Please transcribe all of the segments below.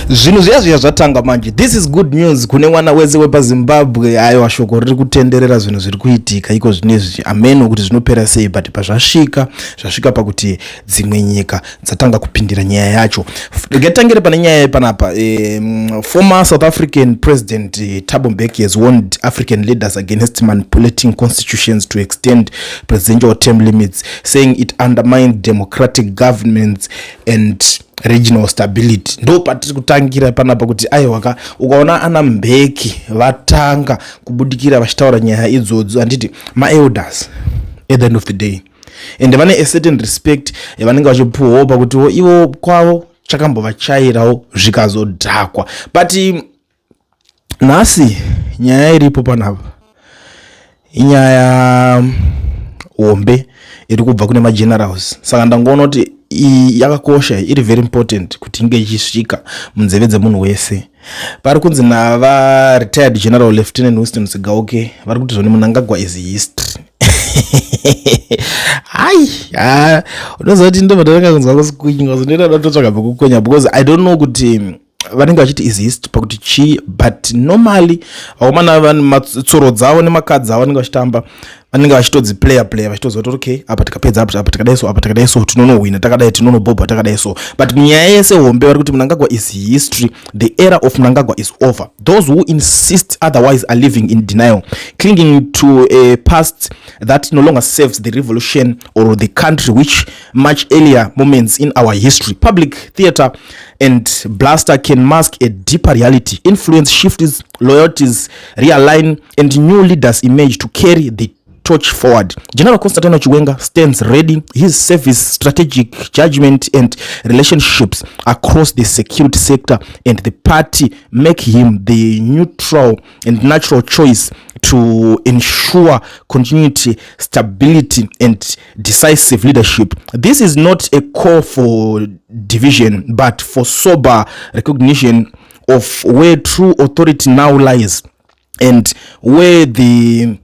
Zvinhu zviya zviya zvatanga manje. This is good news kune mwana wese wepaZimbabwe. Aiwa, shoko riri kutenderera, zvinhu zviri kuitika iko zvinezvi, ameno kuti zvinopera sei, but pazvasvika, zvasvika pakuti dzimwe nyika dzatanga kupindira nyaya yacho. Ngatitangire pane nyaya yepanapa. Former South African President Thabo Mbeki has warned African leaders against manipulating constitutions to extend presidential term limits, saying it undermines democratic governments and regional stability. Ndo patiri kutangira panapa kuti aiwaka, ukaona ana Mbeki vatanga kubudikira vachitaura nyaya idzodzo, handiti maelders at the end of the day, and vane a certain respect yavanenge vachipuhwawo pakutiwo ivo kwavo chakambovachairawo zvikazodhakwa. But nhasi nyaya iripo panapa inyaya hombe iri kubva kune magenerals. Saka ndangoona kuti iyi yakakosha, iri very important kuti inge ichisvika munzeve dzemunhu wese. Pari kunzi nava retired General Lieutenant Winston Sigauke, vari kuti zvoni Mnangagwa is history. Hai, ha, unoziva kuti ndobva ndatanga kunzwa kusikunywa, ndoita totsvaga pekukonya, because I don't know kuti vanenge vachiti is history pakuti chii. But normally vakomana, matsoro dzavo nemakadzi avo vanenge vachitamba, vanenge vachitodziplaya playa, vachitoziva kuti okay, apa tikapedza apa, apa tikadai so, apa tikadai so, tinonohwina takadai, tinonobhobha takadai so. But nyaya yese hombe, vari kuti Mnangagwa is history. The era of Mnangagwa is over. Those who insist otherwise are living in denial, clinging to a past that no longer serves the revolution or the country, which much earlier moments in our history. Public theater and bluster can mask a deeper reality. Influence shifts, loyalties realign, and new leaders emerge to carry the torch forward. General Constantino Chiwenga stands ready. His service, strategic judgment, and relationships across the security sector and the party make him the neutral and natural choice to ensure continuity, stability, and decisive leadership. This is not a call for division, but for sober recognition of where true authority now lies and where the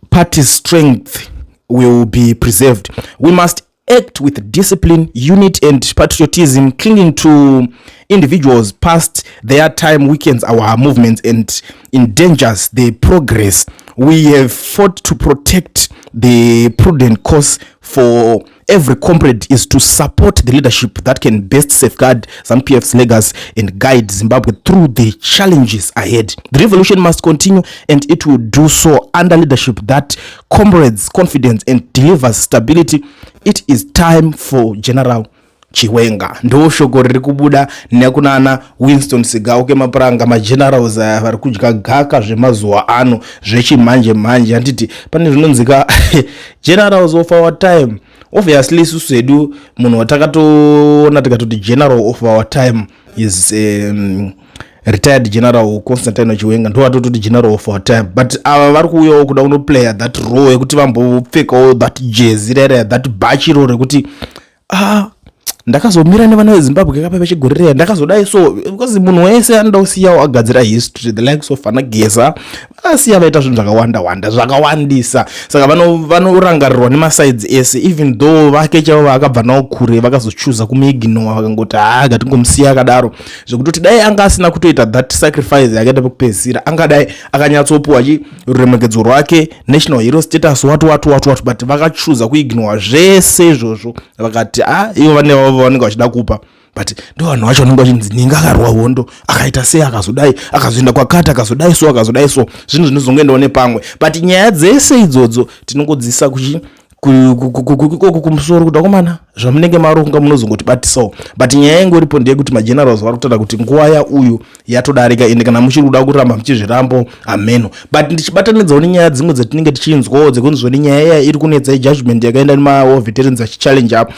party's strength will be preserved. We must act with discipline, unity, and patriotism. Clinging to individuals past their time weakens our movements and endangers the progress we have fought to protect. The prudent course for every comrade is to support the leadership that can best safeguard ZANU-PF's legacy and guide Zimbabwe through the challenges ahead. The revolution must continue, and it will do so under leadership that comrades confidence and delivers stability. It is time for General Chiwenga. Ndo shoko riri kubuda nekunana Winston Sigauke Mapuranga, magenerals aya vari kudya gaka zvemazuva ano zvechimanje manje. Handiti pane zvinonzika generals of our time? Obviously isusu hedu munhu watakatoona tikatoti general of our time is retired General Constantino Chiwenga. Ndo watototi general of our time, but ava vari kuuyawo kuda kunoplaya that role yekuti vambopfekawo that jezi rere, that bhachiro rekuti, ah, ndakazomira nevana veZimbabwe kapa vechigore, ndakazodai so, because munhu wese anoda kusiyawo agadzira history. The likes of ana Geza vakasiya vaita zvinhu zvakawanda wanda, zvakawandisa. Saka vanorangarirwa nemasides ese, even though vake chavo vaakabva nawo kure vakazochuza kumuignora, vakangoti haa, ngatingomusiya akadaro, zvekutoti dai anga asina kutoita that sacrifice yakaita pekupedzisira, angadai akanyatsopuwa chi ruremekedzo rwake, national hero status, watu watu watu watu. But vakachuza kuignora zvese izvozvo, vakati a, ivo vane vavo vanenge vachida kupa. But ndo vanhu vacho vanenge vachinzi ninge akarwa hondo, akaita sei, akazodai, akazoenda kwakati, akazodai so, akazodai so, zvinhu zvinozongoendawo nepamwe. But nyaya dzese idzodzo tinongodzisa kuchi ikoko kumusoro kuti akomana, zvamunenge maronga munozongotibatisawo. But nyaya ingoripo ndeyekuti magenerals vari kutaura kuti nguva yauyu yatodarika, ende kana muchiri kuda kuramba muchizvirambo, ameno. But ndichibatanidzawo nenyaya dzimwe dzatinenge tichinzwawo dzekunzi zvoni nyaya iya iri kunetsa, ijudgment yakaenda nemawar veterans achichallenge up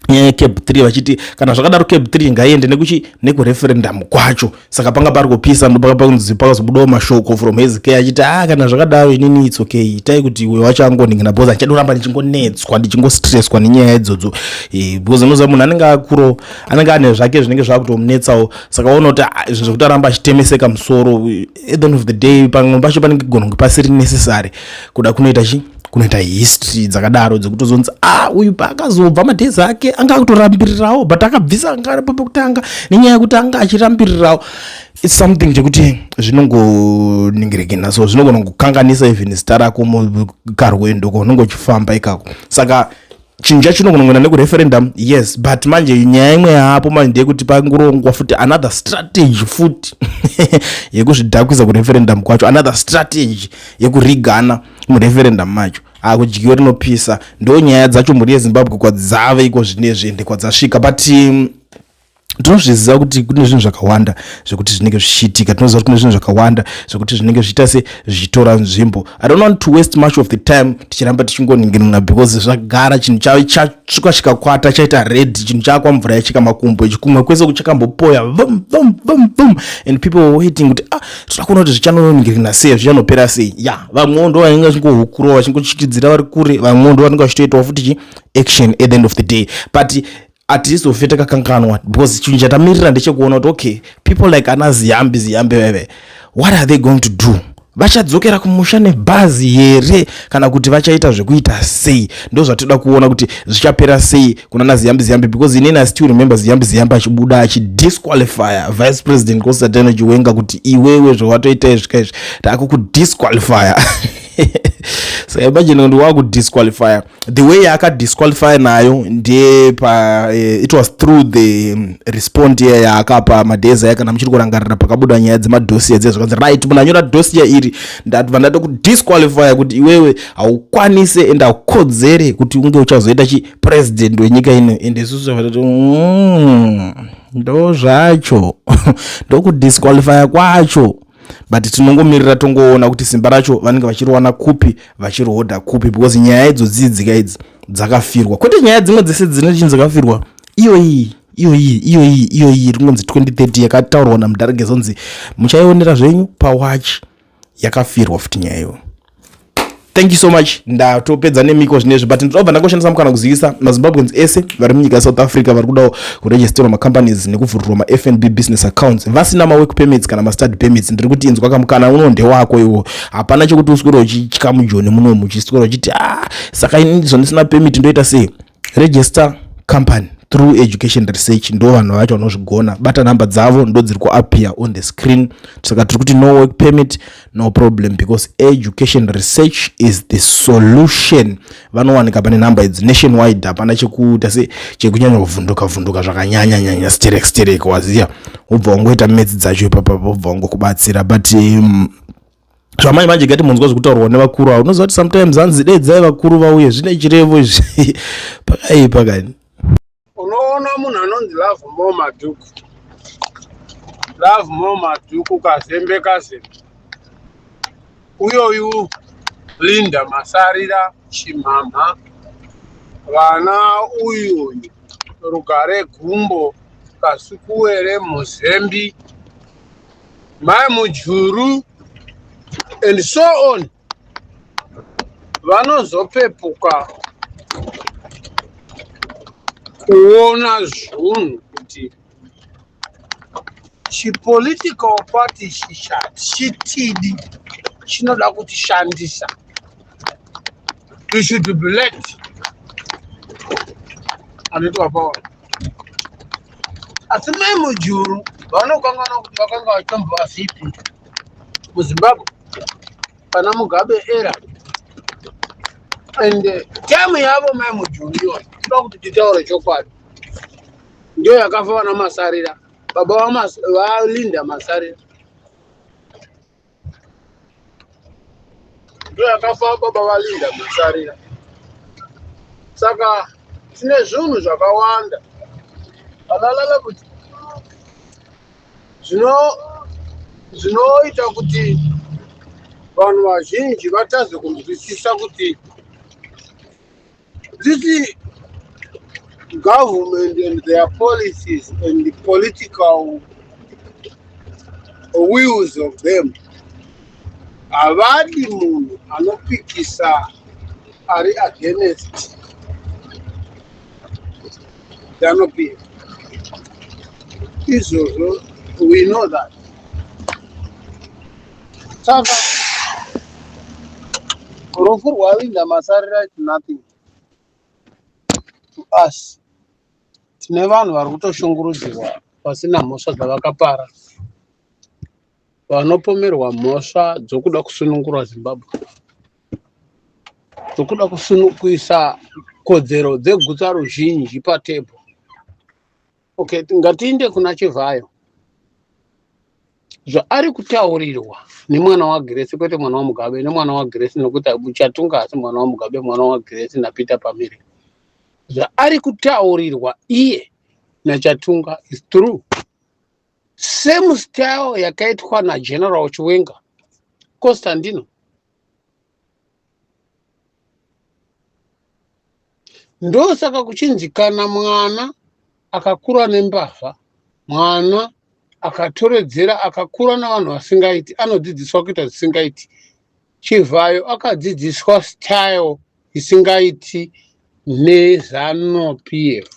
nyaya yeCAB 3, vachiti kana zvakadaro CAB 3 ngaiende nekuchi nekureferendum kwacho. Saka panga pari kupisa, ndopakanzi pakazobudawo mashoko from Hezekiah achiti, ah, kana zvakadaro inini it's okay, itai kuti uyo wacho angoningina, because handichadoramba ndichingonetswa, ndichingostresswa nenyaya idzodzo, because unoziva munhu anenge akuro, anenge ane zvake zvinenge zvakutomunetsawo. Saka waona kuti, ah, zvinhu zvekuti aramba achitemeseka musoro, at the end of the day pamwe pacho panenge gona kunge pasiri necessary kuda kunoita chi Kunoita history dzakadaro dzekutozonzi, ah, uyu paakazobva madays ake anga akutorambirirawo, but akabvisa anga aripo pekutanga nenyaya yekuti anga achirambirirawo. It's something chekuti zvinongoningirikina, so zvinogona kukanganisa even zita rako mukarwendo kwaunenge uchifamba ikako. Saka chinhu chacho chinogona kuenda nekureferendum, yes, but manje nyaya imwe yapo manje ndeyekuti pangurongwa futi another strategy futi yekuzvidhakwisa kureferendum kwacho, another strategy yekurigana mureferendum macho. Akudyiwe rinopisa. Ndo nyaya dzacho, mhuri yeZimbabwe, kwadzave iko zvinezvi ende kwadzasvika. But tinozviziva kuti kune zvinhu zvakawanda zvekuti zvinenge zvichiitika. Tinoziva kuti kune zvinhu zvakawanda zvekuti zvinenge zvichiita se zvichitora nzvimbo. I don't want to waste much of the time tichiramba tichingoningirina, because zvagara chinhu chasvika chikakwata, chaita red, chinhu chaakwa mvura yachika makumbo ichi, kumwe kwese kuchakambopoya vum vum vum vum, and people were waiting kuti, ah, toda kuona kuti zvichanoningirina sei, zvichanopera sei. Ya, vamwewo ndo vanenge vachingohukurawo, vachingochikidzira vari kure. Vamwewo ndo vanenge vachitoitawo futi chi action at the end of the day, but hatizofe takakanganwa, because chinhu chatamirira ndechekuona kuti, okay, people like ana Ziyambi Ziyambi veve, what are they going to do? Vachadzokera kumusha nebhazi here, kana kuti vachaita zvekuita sei? Ndo zvatoda kuona kuti zvichapera sei kuna naZiyambi Ziyambi, because inini I still remember Ziyambi Ziyambi achibuda achidisqualifya Vice President Constantino Chiwenga kuti, "Iwewe, zvawatoita izvika izvi, takukudisqualifya." Saka imagine kuti wakudisqualifya the way yaakadisqualifya nayo ndepa it was through the respond iya yaakapa madays aya, kana muchiri kurangarira, pakabuda nyaya dzemadossier dziya, zvakanzi, right, munhu anyora dossier iri, ndabva ndada kudisqualifya kuti iwewe haukwanise ende haukodzere kuti unge uchazoita chipresident wenyika ino. Ende isusu vatati, ndo zvacho, ndokudisqualifya kwacho." But tinongomirira tongoona kuti simba racho vanenge vachiriwana kupi, vachirihodha kupi, because nyaya idzodzi dzika idzi dzakafirwa, kwete nyaya dzimwe dzese dzine chinhu dzakafirwa. Iyo iyi, iyo iyi, iyo iyi, iyo iyi ringonzi 2030 yakataurwa namudharigezonzi, muchaionera zvenyu pawachi, yakafirwa futi nyaya iyoyo. Thank you so much. Ndatopedza nemiko zvinezvi, but ndinobva ndangoshandisa mukana kuzivisa maZimbabweans ese vari munyika yeSouth Africa vari kudawo kuregisterwa macompanies nekuvhurirwa maFNB business accounts, vasina mawork permits kana mastudy permits. Ndiri kuti inzwa, kamukana uno ndewako iwo. Hapana chekuti uswere uchitya mujoni munomu, uchiswera uchiti, "Ah, saka ini zvandisina permit ndoita sei?" Register company through Education Research. Ndo vanhu vacho vanozvigona. Bata namba dzavo, ndo dziri kuappear on the screen. Saka tiri kuti no work permit, no problem, because Education Research is the solution. Vanowanika pane namba idzi nationwide. Hapana chekuita se chekunyanya kuvhunduka vhunduka zvakanyanya nyanya, sterek sterek. Waziya, wobva wangoita metsi dzacho ipapa, wobva wangokubatsira. But zvamanje manje gati munzwa zvekutaurwa nevakuru avo. Unoziva kuti sometimes hanzi dedzai vakuru vauye, zvine chirevo izvi. Pakaipa kani. Unoona munhu anonzi Lovemore Madhuku, Lovemore Madhuku, Kazembe Kazembe uyoyu, Linda Masarira, Chimhamha, vana uyuyu, Rugare Gumbo, Kasukuwere, Muzembi, Mai Mujuru and so on, vanozopepuka kuona zvunhu kuti chipolitical party chitidi chinoda kutishandisa. You should be led anoitwa paona. Asi Mai Mujuru vanokanganwa kuti vakanga vachimbova VP muZimbabwe pana Mugabe era, and time yavo Mai Mujuru iyoyo, toda kuti titaure chokwadi, ndiyo yakafa vana Masarira, baba vaLinda Masarira. Ndiyo yakafa baba vaLinda Masarira. Saka tine zvinhu zvakawanda alalala kuti zvinoita kuti vanhu vazhinji vatadze kunzwisisa kuti this government and their policies and the political wills of them, havadi munhu anopikisa ari against ZANU PF. Izvozvo we know that. Saka Rufu rwaLinda Masarira is nothing to us. Tine vanhu vari kutoshungurudzirwa vasina mhosva dzavakapara, vanopomerwa mhosva dzokuda kusunungura Zimbabwe, dzokuda kuisa kodzero dzegutsa ruzhinji patebho. Okay, ngatiinde kuna Chivhayo. Zvaari kutaurirwa nemwana waGrace, kwete mwana waMugabe, nemwana waGrace, nokuti Chatunga asi mwana waMugabe, mwana waGrace naPeter Pamire. Zvaari kutaurirwa iye naChatunga is true. Same style yakaitwa naGeneral Chiwenga Constantino. Ndosaka kuchinzi kana mwana akakura nembavha, mwana akatoredzera, akakura navanhu vasingaiti, anodzidziswa kuita zvisingaiti. Chivhayo akadzidziswa style isingaiti neZanu PF.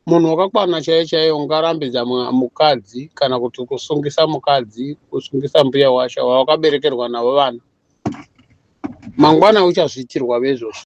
Munhu wakakwana chaiye chaiye ungarambidza mukadzi kana kuti kusungisa mukadzi, kusungisa mbuya washa wawakaberekerwa navo vana. Mangwana uchazviitirwa vezvozvo.